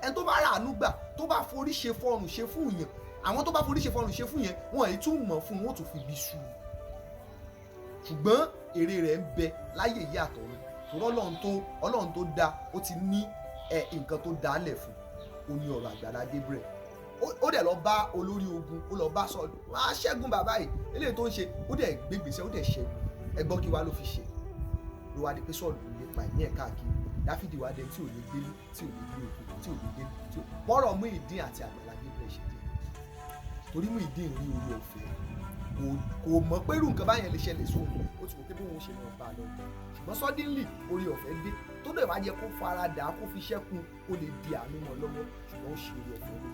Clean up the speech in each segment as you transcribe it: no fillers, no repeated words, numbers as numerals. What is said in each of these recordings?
Ẹni tó bá ràánú gbà, tó bá forí ṣe fọrùn ṣe fún yẹn, àwọn tó bá forí ṣe fọrùn ṣe fún yẹn, wọn èyí tún mọ̀ fún wọn, ó tún fi bí sú. Ṣùgbọ́n èrè rẹ̀ ń bẹ láyé yìí àtọ̀run, torí Ọlọ́run tó dá ó ti ní ẹ nǹkan tó dá lẹ̀ fún. Ó ní ọ̀rọ̀ Àgbàlá Gabriel, ó dẹ̀ lọ bá olórí ogun, ó lọ bá Sọ́ọ̀lù, wọ́n á ṣẹ́gun bàbá yìí, eléyìí tó ń ṣe. Ó dẹ̀ gbégbèsè, ó dẹ̀ ṣẹ́gun. Ẹ gbọ́, kí wá ló fi ṣe? Ló wá di pé Sọ́ọ̀lù ń lépa ẹ̀mí ẹ̀ káàkiri. Dáfídì wá dé tí ò lè gbélé, tí ò lè gbé oko, tí ò lè dé tí ò bọ́rọ̀. Muyideen àti Àgbàlá Gabriel ṣe jẹ́, torí Muyideen rí orí ọ̀fẹ́, kò mọ̀ pé irú nǹkan báyẹn lè ṣẹlẹ̀ sóhun. Ó ti wò pé bí òun ṣe máa bá a lọ, ṣùgbọ́n suddenly orí ọ̀fẹ́ dé tó dẹ̀ wá jẹ́ kó fara dà á, kó fi ṣẹ́kun, kó lè di àánú mọ́ lọ́wọ́. Ṣùgbọ́n ó ṣe orí ọ̀fẹ́ lò.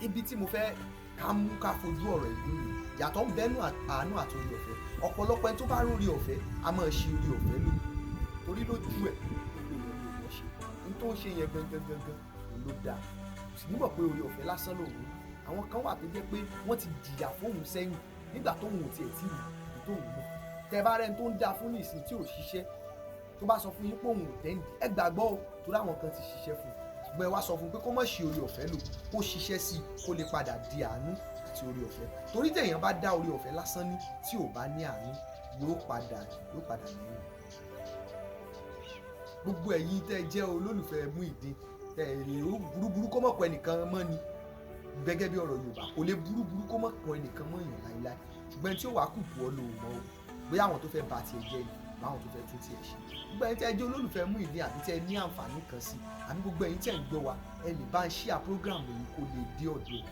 Ibi tí mo fẹ́ ká mú ká fojú ọ̀rọ̀ ìlú rè, yàtọ̀ ń bẹ́nu àánú àti orí ọ̀fẹ́. Ọ̀pọ̀lọpọ̀ ẹni tó bá rórí ọ̀fẹ́, a máa ṣe orí ọ̀fẹ́ lò, torí lójú ẹ̀, gbogbo èèyàn ló mọ̀ ṣe ní tó ń ṣe yẹn gangan gangan, òun ló dáa. Kò sì nímọ̀ pé orí ọ̀fẹ́ lásán lòun rí. Àwọn kan wà tó jẹ́ pé wọ́n ti jìyà fóun sẹ́yìn nígbà tóun ò tiẹ̀ tí mọ̀ àbí tóun mọ̀. Tẹ bá rẹni tó ń dáa fún nísìn tí ò ṣiṣẹ́, tó bá sọ fún yín pé òun ò tẹ́ǹdì, ẹ gbàgbọ́ o, torí àwọn kan ti ṣiṣẹ́ fún un. Ṣùgbọ́n ẹ wá sọ fún un pé kó má ṣe orí ọ̀fẹ́ lò, kó ṣiṣẹ́ sí i, kó lè padà di àánú àti orí ọ̀fẹ́. Torí téèyàn bá dá orí ọ̀fẹ́ lásán ní tí ò bá ní àánú, yóò padà lẹ́yìn. Gbogbo ẹ̀yin tẹ́ ẹ jẹ́ olólùfẹ́ Muyideen, tẹ́ ẹ lè ó burúburú kó mọ̀ pọ̀ ẹnìkan mọ́ ni. Gẹ́gẹ́ bí ọ̀rọ̀ Yorùbá, kò lè burúburú kó mọ̀ pọ̀ ẹnìkan mọ́ èèyàn láíláí. Ṣùgbọ́n ẹni tí ó wàá kù kú ọ lò mọ́ o, bóyá àwọn tó fẹ́ ba tiẹ̀ jẹ́ ni, báwọn tó fẹ́ tún tiẹ̀ ṣe. Gbogbo ẹ̀yin tẹ́ ẹ jẹ́ olólùfẹ́ Muyideen, àbí tẹ́ ẹ ní àǹfààní kan sí, àbí gbogbo ẹ̀yin tẹ́ ẹ ń gbọ́ wa, ẹ lè bá ń share program yìí kó lè dé ọ̀dọ̀ ẹ̀,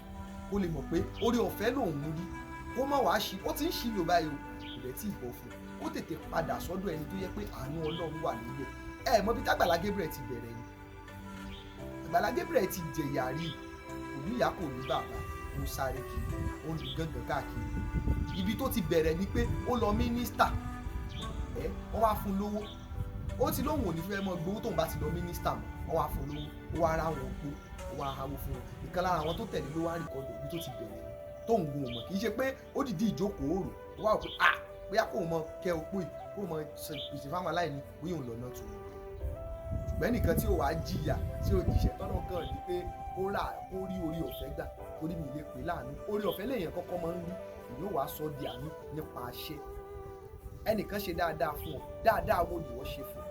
kó lè mọ̀ pé orí ọ̀fẹ́ lòun rí, kó má wàá ṣí. Ó ti ń ṣí lò báyìí o, kò dẹ̀ tí ì bọ́ fún un. Ó tètè padà sọ́dọ̀ ẹni tó yẹ pé àánú Ọlọ́run wà nílẹ̀. Ẹ mọ̀ bí tágbàlá Gabriel ti bẹ̀rẹ̀ ni. Àgbàlá Gabriel ti jẹ̀yà rí, kò ní ìyá, kò ní bàbá, ó ń sáré kiri, ó ń lu gángan káàkiri. Ibi tó ti bẹ̀rẹ̀ ni pé ó lọ minister ẹ, wọ́n wá fún lówó. Ó ti lóun ò ní fẹ́ mọ gbowó tóun bá ti lọ minister mọ́. Wọ́n wá fún lówó, ó wá ra wọn opó, ó wá háwó fún wọn. Ìkan lára àwọn tó tẹ̀lé ló wá record ibi tó ti bẹ̀rẹ̀ tóun gun òmọ̀. Kì í ṣe pé ó dìdí ìjókòó òrò, ó wá wò pé, ah, bóyá kóun mọ kẹ́ opó yìí, kóun mọ pèsè fáwọn aláìní, bóyá òun lọ́nà tó. Ṣùgbọ́n ẹnìkan tí ó wàá jìyà, tí ó jìṣẹ́ tọ́nà kan ní pé kó rà, kó rí orí ọ̀fẹ́ gbà, torí mi lè pè láàánú. Orí ọ̀fẹ́ lèèyàn kọ́kọ́ máa ń rí, èyí ó wàá sọ di àánú nípa àṣẹ. Ẹnìkan ṣe dáadáa fún ọ, dáadáa wo ni wọ́n ṣe fún ọ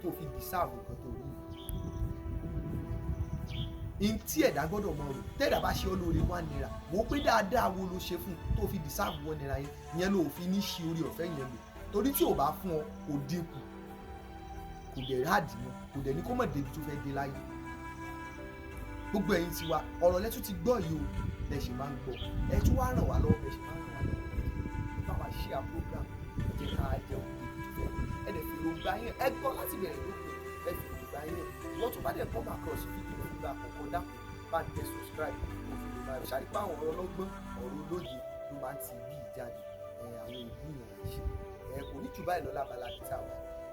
tó fi deserve nǹkan tó rí yìí? N tí ẹ̀dá gbọ́dọ̀ mọ̀ rò, tẹ́ẹ̀dá bá ṣe ọ́ lóore ₦1, wò ó pé dáadáa wo ló ṣe fún tó fi deserve ₦1 yẹn. Ìyẹn ló fi ní ṣe orí ọ̀fẹ́ yẹn lò, torí tí ò bá fún ọ, kò dínkù, kò dẹ̀ ráàdì mọ́, kò dẹ̀ ní kó mọ̀ débi tó fẹ́ dé láyé. Gbogbo ẹ̀yin tiwa, ọ̀rọ̀ lẹ́tún ti gbọ́ yìí o. Bẹ́ẹ̀ ṣe máa ń gbọ́, ẹ tún wá ràn wá lọ́wọ́. Bẹ́ẹ̀ ṣe máa ń ràn wá lọ́wọ́, ẹ bá wa share program, ẹ jẹ́ ká jẹun débi tó fẹ́ dé. Ẹ dẹ̀ fi èròǹgbà yẹn, ẹ gbọ́ láti bẹ̀rẹ̀ lópin, ẹ fi èròǹgbà yẹn. Wọ́n tún bá dẹ̀ come across fídíò fúngbà àkọ́kọ́, dákun, bá ń tẹ subscribe, kó fi lè máa ṣàrí pé àwọn ọ̀rọ̀ ọlọ́gbọ́n, ọ̀rọ̀ olóye ló máa ń ti bí ìjáde. Ẹ àwọn ìlú yẹn ṣe ẹ kò ní jù báyìí lọ lábala títà wa.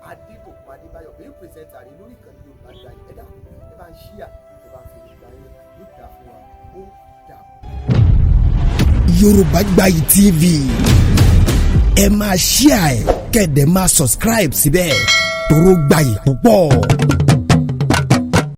Adégòkun Adébáyọ̀ pẹ̀lú presenter rẹ lórí ìkànnì Yorùbá Gbayì. Ẹ dákun, ẹ bá ń share, ẹ bá ń fi èròǹgbà yẹn. Yóò dà fún wa. Ó dà. Yorùbá Gbayì TV, ẹ máa share ẹ, kẹ́ẹ̀dẹ̀ máa subscribe síbẹ̀, toró gbayì púpọ̀.